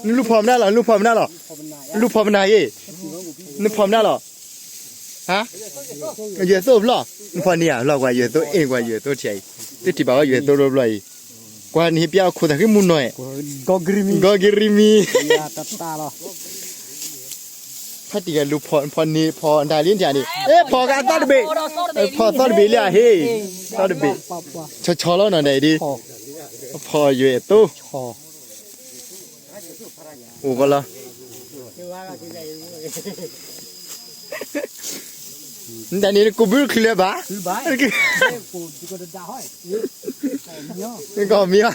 နလူၤဖီၣ်မနုၤလီၤ, နလူၤဖီၣ်မနုၤလီၤ, လူၤဖီၣ်မနုၤယ့ၣ်, နဖီၣ်မနုၤလီၤ, ဟါ, ယွဲၢ်သိၣ်ဖျီၣ်, နဖီၣ်န့ၢ်ဧါ, လီၤကွၢ်ယွဲၢ်သိၣ်, အ့ၣ်ကွၢ်ယွဲၢ်သိၣ်ထံအံၤ, တထံၣ်ဘၣ်ဝဲယွဲၢ်သိၣ်တဘျီအံၤ, ကွၢ်န့ၣ်ပျဲအခိၣ်သးဃံမူနီၢ်, ဂီၤကရံမံ, ဖါတံၢ်ဂၤလူၤဖီၣ်, ဖီၣ်န့ၢ်ဖီၣ်ဒၣ်လံတၢ်န့ၣ်, အ့ၣ် ဖီၣ်ဂၤသီတဘ့ၣ်, ဖီၣ်သီတဘ့ၣ်လံဧါ, ဟ့ၣ်, သီတဘ့ၣ်, ဆီဆီလီၤနီၤဒဲးဒ်, ဖီၣ်ယွဲၢ်သိၣ် အိၣ်ကီးလီၤ, နတၢ်န့ၣ်နကိးဘုတချုးလၢၤဘၣ်, ကီၢ်မံၤဧါ,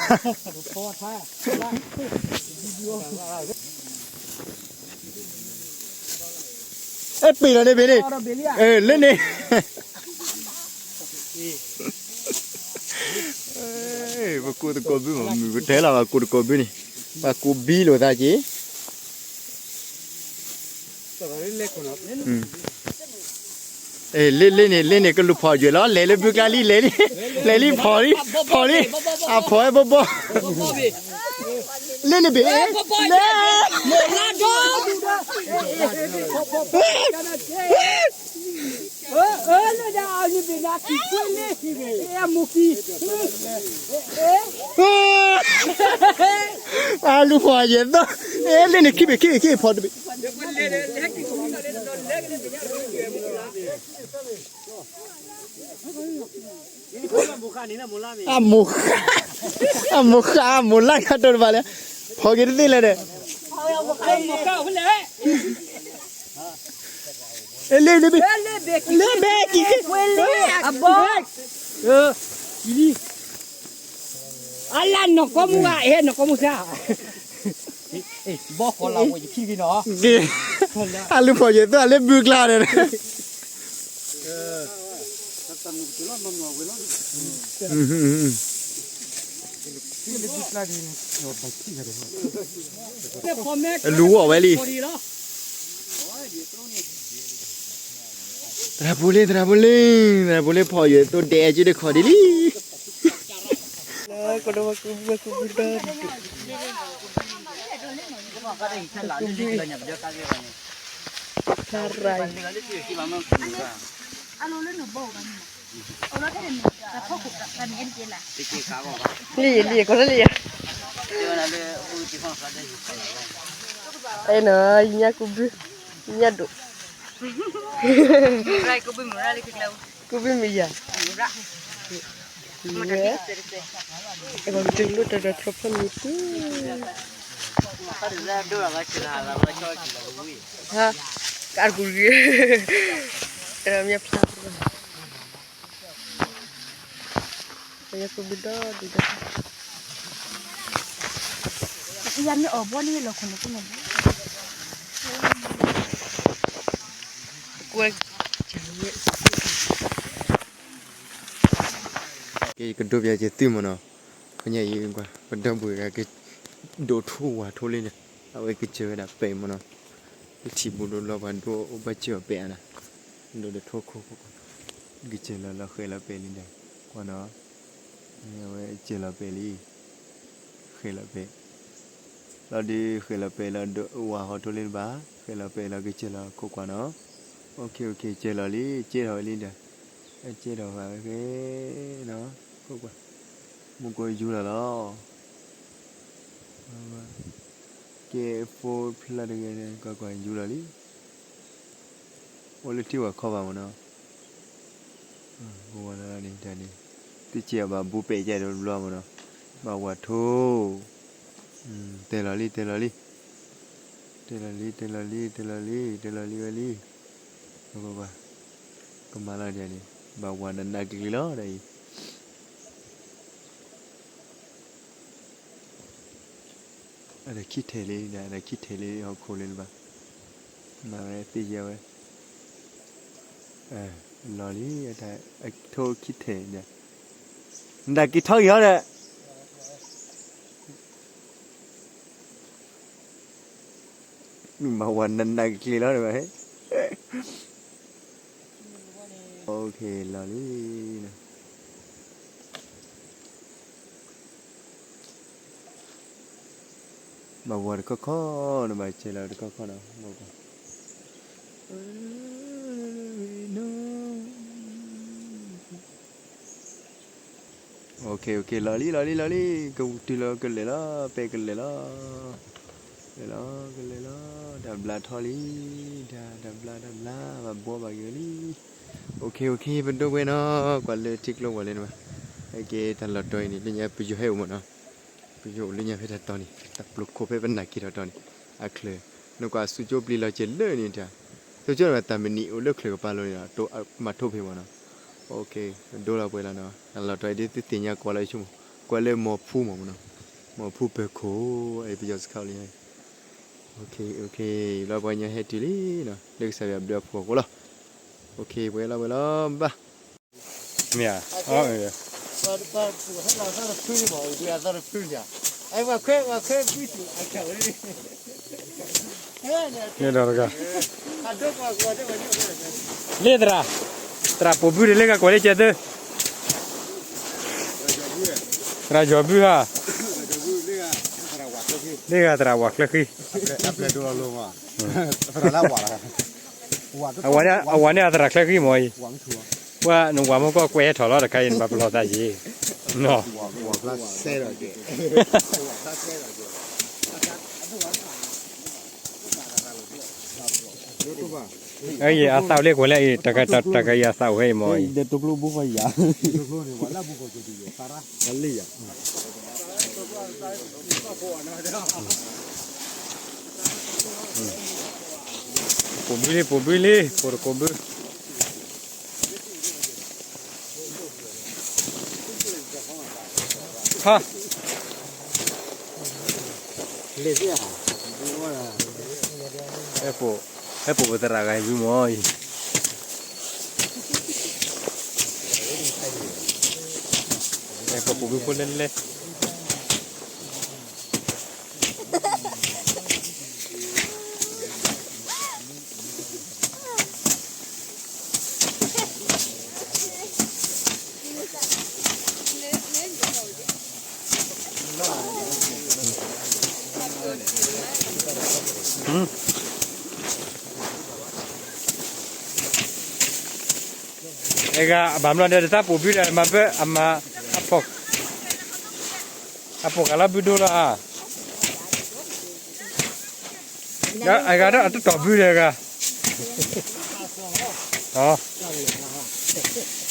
အဲၣ်ပ့ၤလီၤန့ၣ် ပ့ၤန့ၣ်, လၢန့ၣ် ပကိးသကိးဘုမး, မုၢ်ကတဲလီၤ ပှၤကိးသကိးဘုန့ၣ်, ပှၤကိးဘံလိာ်သးက့ၤ, လၢလၢန့ၣ် လၢန့ၣ် ကလူၤဖီၣ်ယွဲၢ်လီၤ, လဲၤလၢဘုကျါလံ, လဲၤလံ, လဲၤလံ, ဖီၣ်လံ, ဖီၣ်လံ, အဖီၣ်ဝဲဘီဘီ, လၢန့ၣ်ဘ့ၣ်, လၢ အလူၤဖီၣ်ယဲၢ်သီ, အဲ လၢန့ၣ်ခံဘ့ၣ် ခံဘ့ၣ် ခံဘ့ၣ်ဖီၣ်တဘ့ၣ်, အမိၢ်ဃါ, အမိၢ်ဃါ, အမိၢ်လါယၤတိၢ်တဘၣ်လဲၣ်, ဖီၣ်က့ၤတသ့လဲၣ်ဒီး လၢဘ့ၣ်, လၢဘ့ၣ်, အဘီ, အလၢနီၢ်ကီမူဂၤ, အဲ နီၢ်ကီမူစါ, ဘီဃီလၢဝဲယခံက့ၤနီၤ, အလူၤဖီၣ်ယဲၢ်သီ အလၢဘုကျါဒီး အလူၤဝီၢ်ဝဲလံ, သရၣ်ပူၤလံ, သရၣ်ပူၤလံ, သရၣ်ပူၤလံ ဖီၣ်ယဲၢ်သီဒဲးက့ၤတခီဒ်လံ, ကဒီးဝဲကူဘု, ဝဲကူဘုဒီဒူၣ်, ကူဘု, ဖျါရၤ လံယၤ လံယၤ ကီးလၢလံယၤ, အဲနီၤ ယညါကူဘု, ယညါဒိၣ်, ကူဘုမ့ၢ်ယၤ, အဂီၤကတၢၢ်လိၣ်တၢ်ဒီးထီဖီမ့ၤပူၤ, ဟါ, ကးကူဂ့ၤ, အဲၣ်ဒိးမ့ၢ်ဖျါ ယကူဘုဒီဒူၣ်ဒီး, ယမ့ၢ်အီၣ်ဘီန့ၣ်လီၤခိၣ်န့ၣ်, ကွဲ, ကဲ ယကဒိးပျးက့ၤသုမ့ၢ်နီၤ, ခီညါအံၤ ပဒီပုၢ်ဝဲၢ်ဂၤက့ၤ ဒိးထိၣ်ဝၣ်ထိလံဒီး အဝဲကစၢၢ်ဝဲဒၣ်ပဲာ်မ့ၢ်နီၤ, လၢထံဘူဒိၣ်လီၤ ပှၤဒိးအိၣ်ဘၣ်စၢၢ်အီၤပဲာ်ဧါနီၤ, ဒိးဒီးထိၣ်ခိၣ်ခိၣ်, ကစၢၢ်လီၤလီၤဃဲၤလီၤပဲာ်လံဒီး, ကွၢ်နီၤ, အဝဲစၢၢ်လီၤပဲာ်လံ, ဃဲၤလီၤပဲာ်, လီၤဒုးဃဲၤလီၤပဲာ်လီၤ ဝၣ်ဟီၣ်ထိလံတဘၣ်, ဃဲၤလီၤပဲာ်လီၤကစၢၢ်လီၤခိၣ်ကွၢ်နီၤ, အိၣ်ခ့အိၣ်ခ့ စၢၢ်လီၤလံ စဲထီၣ်ဝဲလံဒီး, အစဲထီၣ်ဃာ်ဝဲဃဲနီၤ, ခိၣ်ကွၢ်, မူကိးယူၤလီၤလီၤ ကဲ ဖိဖျါတဂ့ၤန့ၣ် ကွၢ်ကွၢ်ယူၤလီၤလံ, အိၣ်လၢထံဝၣ်ခီဘၣ်မ့ၢ်နီၤ, ပဝဲလၢန့ၣ်တၢ်န့ၣ်, သုစဲးအီၤဘၣ်ဘူးပဲာ်ကဲဒီးတဘျီမ့ၢ်နီၤ, ဘၣ်ဝၣ်ထိ, တဲလီၤလံ တဲလီၤလံ, တဲလီၤလံ တဲလီၤလံ တဲလီၤလံ တဲလီၤလံဝဲလံ, ကွၢ်ကွၢ်, ကမၤလီၤဒ်န့ၣ်, ဘၣ်ဝၣ်နးနးကလံၤလီၤဒီးအံၤ အတၢ်ခံထဲလံဒီး အတၢ်ခံထဲလံဟီၣ်ခိၣ်လၢနဘၣ်, မၤဝဲသ့ယဲဝဲ, လီၤလံ, ထိၣ်ခံထဲဒီး, နတၢ်က့ၤထီၣ်က့ၤဟီဒီး, မၤဝဲနးနးကကျ့ၤလီၤဒီး, လီၤလံ. ဘၣ်ဝီတခီခီနီၤ ဘၣ်ဆဲးလီၤတခီခီနီၤ OK OK လီၤလံ လီၤလံ လီၤလံ ကတုၤလီၤကလဲၤလီၤ ပဲကလဲၤလီၤ လဲၤလီၤ ကလဲၤလီၤ တၢ်ဘျါထီၣ်လံ တၢ် တၢ်ဘျါတၢ်ဘျါ ဘၣ်ဘှီဘၣ်ဂ့ၤလံ OK OK ပဒိဝဲနီၤ ကွၢ်လၢထံကျိဝဲလၢန့ၣ်ဘၣ် အကဲတၢ်လီၤတီၤအံၤန့ၣ် လၢညါပယီၤဟဲအိၣ်မးနီၤ ပယီၤအိၣ်လၢညါဖဲတၢ်တီၤန့ၣ် တၢ်ပျိၤခိၣ်ဖဲပနၢ်က့ၤထီၣ်တီၤန့ၣ် အချၢၣ် နကွၢ်ဆူကၠိပျံၤလီၤက့ၤလၢန့ၣ်တၢ် ဆူကၠိန့ၣ်ဘၣ်တၢ်မနံၤအိၣ်လၢချၢၣ်ကပၤလီၤန့ၣ် မၤထိၣ်ဖဲမးနီၤ OK ပဒိလီၤပှဲၤလီၤနီၤ တၢ်လီၤတီၤအံၤဒ်သုသ့ၣ်ညါကွၢ်လၢဆူမး ကွၢ်လၢမီၤဖူမးမးနီၤ မီၤဖူပၢၤခိၣ် အပယီၤစခါလၢညါ OK OK လီၤပှၤညါဟဲတုၤလံနီၤ လၢကစၢ်ယွၤဘျုးအဖှိၣ်အဃိလီၤ OK ပှဲၤလီၤပှဲၤလီၤ ဘၣ် မ့ၢ်ဧါ န့ၣ်ဒီးတဂၤ လ့သရၣ် သရၣ်ပိာ်ဘုတလ့ဂၤကွၢ်လၢကဲသၢ သရၣ်ယီၤဘုဧါ လ့ဂၤသရၣ်ဝၤချၢဃံ အဝၤန့ၣ်အသရၣ်ချၢဃံမ့ၢ်အံၤ ပှၤနဝၤမ့ၢ်ကီၢ်ကွဲးဟဲထီၣ်လီၤတခါအံၤ နဘၣ်ပလီၢ်သးယံၤ နီၤ အံၤအသးအိၣ်လၢကွၢ်လၢအံၤ တၢ်ကယၤသးအိၣ်ဝဲအံၤမ့ၢ်အံၤ ပိာ်ဘုလံ ပိာ်ဘုလံ ပိာ်တကိးဘု ဟါ ဟဲပိာ် ဟဲပိာ်ပသရၣ်ဂၤယုမ့ၢ်အံၤ ဟဲပိာ်ပိာ်ဘုဖိလဲၣ်လဲၣ် အဲဂၤ အဘၣ်မနုၤဒီးတၢ်ပိာ်ဘုဒီး မၤဘၢ အမၤ အဖိ အဖိၣ်ဃာ်လီၤဘုဒိၣ်လီၤဧါ အဂၤဒီးအတတီၢ်ဘုဒီးဂၤ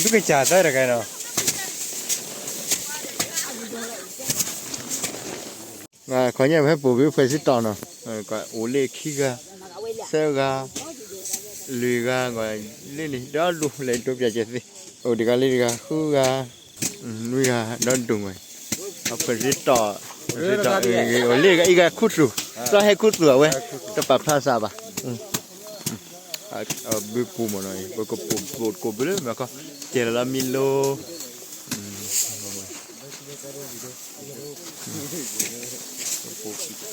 ဒုကစၢ်သၢတဂၤနီၤ ခီညါဖဲပိာ်ဘုဖဲစ့တီၢ်နီၤ အိၣ်လၢခံဂၤ သၢဂၤ လွံၢ်ဂၤ လၢန့ၣ် ဒီဒူၣ်လဲၤဒိပျၢ်ကဲသ့ အိၣ်တဂၤလၢတဂၤ ဃုဂၤ နွံဂၤ ဒီဒူၣ်ဝဲ အဖဲစ့တီၢ် အိၣ်လၢအံၤဂၤခူသူၣ် တဟဲခူသူၣ်အဝဲ တပာ်ဖျါစၢ်ဘၣ် ဘုပူၤမ့ၢ်နီၤ ပကပိာ်ပိာ်တကိးဘုလၢမ့ၢ်ခီ ကဲလီၤလီၤမံလိ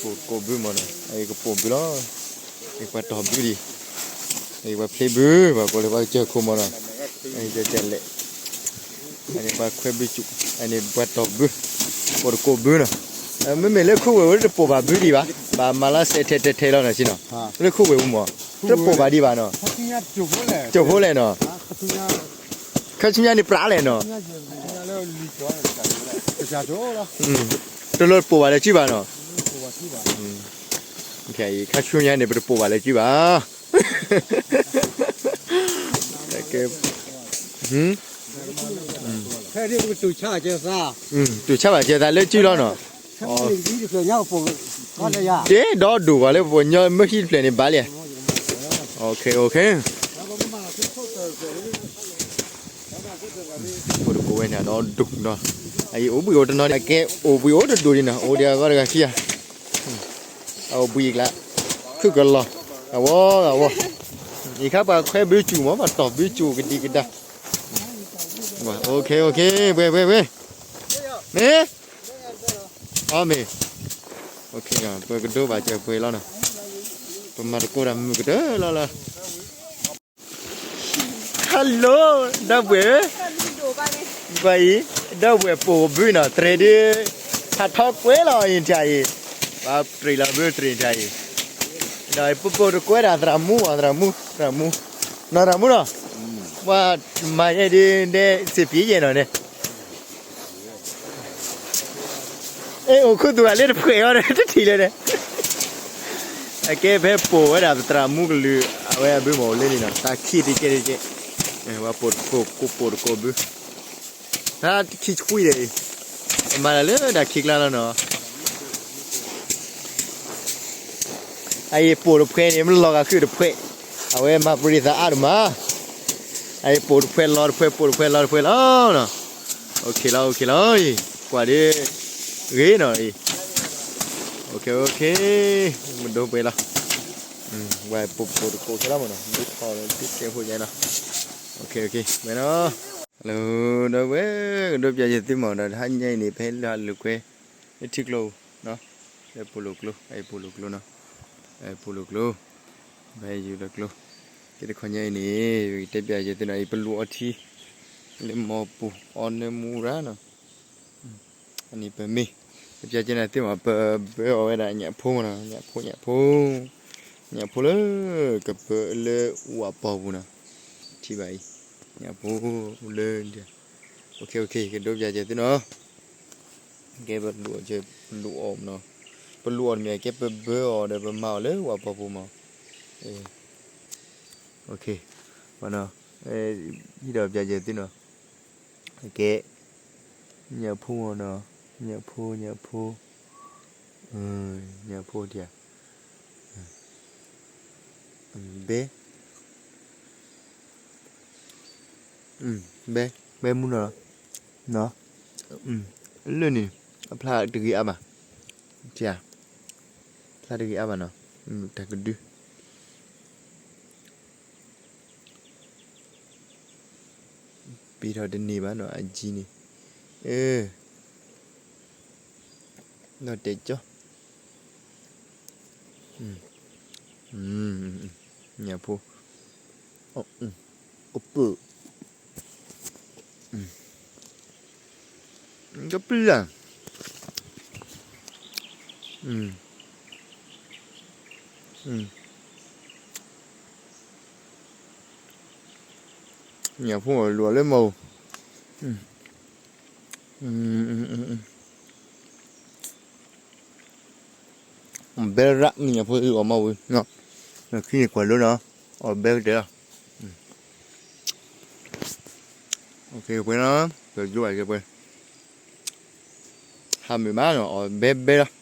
ပိာ်ကိးဘုမ့ၢ်နီၤ အံၤကပိာ်ဘုလီၤ အံၤပှၤတီၢ်ဘုဒံး အံၤပှၤဖျ့ဘု ပှၤကိးလၢပှၤကစၢၢ်ခိၣ်မ့ၢ်နီၤ အံၤကလဲၣ် အန့ၣ်ပှၤခွဲဘုစူၣ် အန့ၣ်ပှၤတီၢ်ဘု ပိာ်တကိးဘုနီၤ မ့မ့ၢ်လၢခိဝဲၢ်ဝဲတပိာ်ဘၣ်ဘုဒံးဘၣ် ဘၣ်မၤလၢစဲးထဲထဲထဲလီၤနီၤဆံနီၤ လၢခိဝဲၢ်ပူၤမ့ၢ် တပိာ်ဘၣ်ဒံးဘၣ်နီၤ ကၠိဖိလဲၣ်နီၤ ခါဆူညါန့ၣ်ပြးလဲၣ်နီၤ တလိၣ်ပိာ်ဘၣ်လၢစုဘၣ်နီၤ ခါဆူညါန့ၣ် ပတပိာ်ဘၣ်လၢစုဘၣ် တူၢ်ဆါဘၣ်ကဲသးလၢစုလီၤနီၤ ကဲဒီဒိၣ်ဂီၤလၢပှၤညီမ့ၢ်ဟံၣ်တဖျၢၣ်န့ၣ်ဘၣ်လံ ပိာ်တကိးဝဲန့ၣ်ဒီဒူၣ်နီၤ အအံၤအိၣ်ဘှံးအိၣ်တနီၤန့ၣ် အကဲအိၣ်ဘှံးအိၣ်တဒူၣ်ဒံးနီၤ အိၣ်ဒံးအဂီၢ်တဂၤခံဂၤ အအိၣ်ဘှံးအကျါ ခုၣ်ကလီၤ အဝီအဝီ အံၤခါပှၤခွဲဘုစူၣ်မ့ၢ် ပှၤတီၢ်ဘုစူၣ်ကဒံကဒါ OK OK ပှဲၤပှဲၤပှဲၤ မ့ၢ် အီမ့ၢ် ပကဒိဘၣ်စၢၤပှဲၤလီၤနီၤ ပမၤတကိးတၢ်မုာ်ကတၢၢ်လီၤလီၤ Hello ဒီပုၢ်ဝဲၢ် ပှၤအံၤ ဒီပုၢ်ဝဲၢ်ပိာ်ဘုနီၤ တြဲၤဒုး ဟးထီၣ်ကွဲလီၤအံၤတၢ်အံၤ ဘၣ်တရံးလီၤဘုတရံးတၢ်အံၤ, ဒီးပိာ်ပိာ်တကိးဝဲဒၣ်သရၣ်မူ သရၣ်မူ သရၣ်မူ, နီၢ်သရၣ်မူနီၤ, ပှၤမၤယဲဒ် စ့ပံယဲနီၤန့ၣ်, အဲ အိၣ်ခူသူၣ်အလၢတဖှဲးအီၤတထံၣ်လၢၤန့ၣ်, အကဲဖဲပိာ်ဝဲဒၣ်သရၣ်မူကလုာ် အဝဲအဘုမ့ၢ်အိၣ်လၢန့ၣ်နီၤ, တၢ်ခံးတကဲတကဲ, ပှၤပိာ်တကိး ကိးပိာ်တကိးဘု တၢ်ခံဆံခွံဒီးအံၤ, မၤတၢ်လၢတၢ်ခံးကျါလီၤနီၤ, အအံၤပိာ်တဖှဲးန့ၣ် မ့ၢ်လီၤဂာ်ခုၣ်တဖှဲး, အဝဲမၤပရံးသးအါဒိၣ်မး, အအံၤပိာ်တဖှဲးလီၤတဖှဲး ပိာ်တဖှဲးလီၤတဖှဲးလီၤနီၤ, အိၣ်ခ့လီၤ အိၣ်ခ့လီၤအံၤ, ကွၢ်ဒီး ဂ့ၤနီၤအံၤ, အိၣ်ခ့ အိၣ်ခ့, မဒိပှဲၤလီၤ, ဝဲပိာ်ပိာ်တကိးခဲလီၤမးနီၤ, ဒ်တဲဖိယဲနီၤ, အိၣ်ခ့ အိၣ်ခ့ ဝဲနီၤ Hello ဒီပုၢ်ဝဲၢ်, ကဒိးပျးယသုမးဒီး တဟါညါအံၤန့ၣ် ဖဲလၢဟးလုာ်ကွဲ လၢထံကျိပူၤ, လၢပိာ်လိာ်ကျိ အအံၤပိာ်လိာ်ကျိနီၤ, ပိာ်လိာ်ကျိ, ဖဲယူၤလီၤကျိ, ကဲတခီညါအံၤန့ၣ် ယကတဲပျးယသုနီၤ အံၤပလူၤအီထံ လၢမီပူၤ အီနၢမူရၤနီၤ အန့ၣ်ပမ့ၢ် ပပျးကဲနၤသ့မး ပဘၢအီၤဝဲဒၣ်ညၣ်ဖိမးနီၤ, ညၣ်ဖိ ညၣ်ဖိ, ညၣ်ဖိလၢ ကပၢလၢဝၣ်ပီၤပူၤနီၤ, ထံၣ်ဘၣ်အံၤ, ညၣ်ဖိလၢ အိၣ်ခ့ အိၣ်ခ့ ကဒိးပျးကဲသုနီၤ, ကဲပလူၤအီၤ ပလူၤအီၤနီၤ, ပလူၤအီၤတမ့ၢ် ကဲပဘၢအီၤဒီးပမၤအီၤလၢဝၣ်ပီၤပူၤမး, အိၣ်ခ့, ဟံးဒီးပျးကဲသုနီၤ ကဲ, ညၣ်ဖိမ့ၢ်နီၤ, ညၣ်ဖိ ညၣ်ဖိ, ညၣ်ဖိတံၢ်, ဘဲ, ဘဲ, ဘဲမူနီၤ, လၢန့ၣ် အဖျါတဂ့ၤအါဘၣ်, ဖျါတဂ့ၤအါဘၣ်နီၤ, တၢ်ကဒု ပ့ၤထီၣ်တန့ၢ်ဘၣ်နီၤ အကံန့ၣ်, ဒီးတဲကၠီ, ညၣ်ဖိ, အပၢၢ်, ကပျၢ်, ညၣ်ဖိလူၤအီၤလၢမီၢ်ပူၤ, ဘဲရၣ် ညၣ်ဖိလူၤအီၤမီၢ်ပူၤ, ခံန့ၣ်ကွၢ်လိနီၤ, အီၤဘဲကတၢၢ်လီၤ, ပှဲၤနီၤ, ပကၠိဘၣ်ကဲပှဲၤ, ဟးမုာ်မးနီၤ အီၤဘဲဘဲလီၤ.